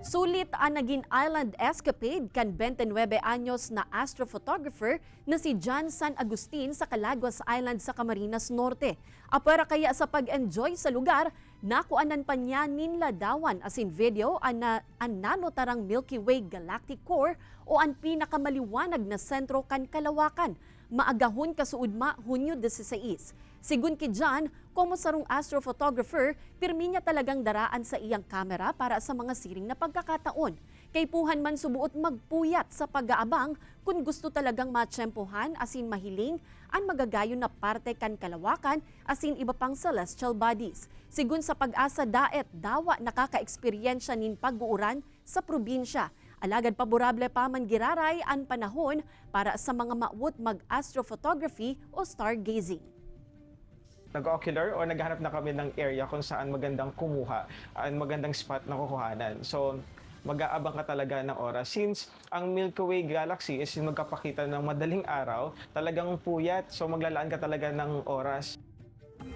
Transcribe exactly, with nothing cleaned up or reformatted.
Sulit an nagin island escapade kan twenty-nine anyos na astrophotographer na si John San Agustin sa Calaguas Island sa Camarines Norte. Apwera kaya sa pag-enjoy sa lugar, nakuanan pa niya nin ladawan asin video an, na, an nanotarang Milky Way galactic core o an pinakamaliwanag na sentro kan kalawakan, maagahon kasuodma Hunyo dieciséis. Sigon ki John, komo sarong astrophotographer, pirmi niya talagang dara an saiyang kamera para sa mga siring na pagkakataon. Kaipuhan man suboot magpuyat sa pag-aabang kun gusto talagang matiyempohan asin mahiling an magagayon na parte kan kalawakan asin iba pang celestial bodies. Sigon sa PAGASA, daet dawa nakakaeksperyensya nin pag-uuran sa probinsya. Alagad paborable pa man giraray an panahon para sa mga mawot mag-astrophotography o stargazing. Nag-ocular o naghahanap na kami ng area kung saan magandang kumuha, ang magandang spot na kukuhanan. So, mag-aabang ka talaga ng oras. Since ang Milky Way Galaxy is yung magkapakita ng madaling araw, talagang puyat. So, maglalaan ka talaga ng oras.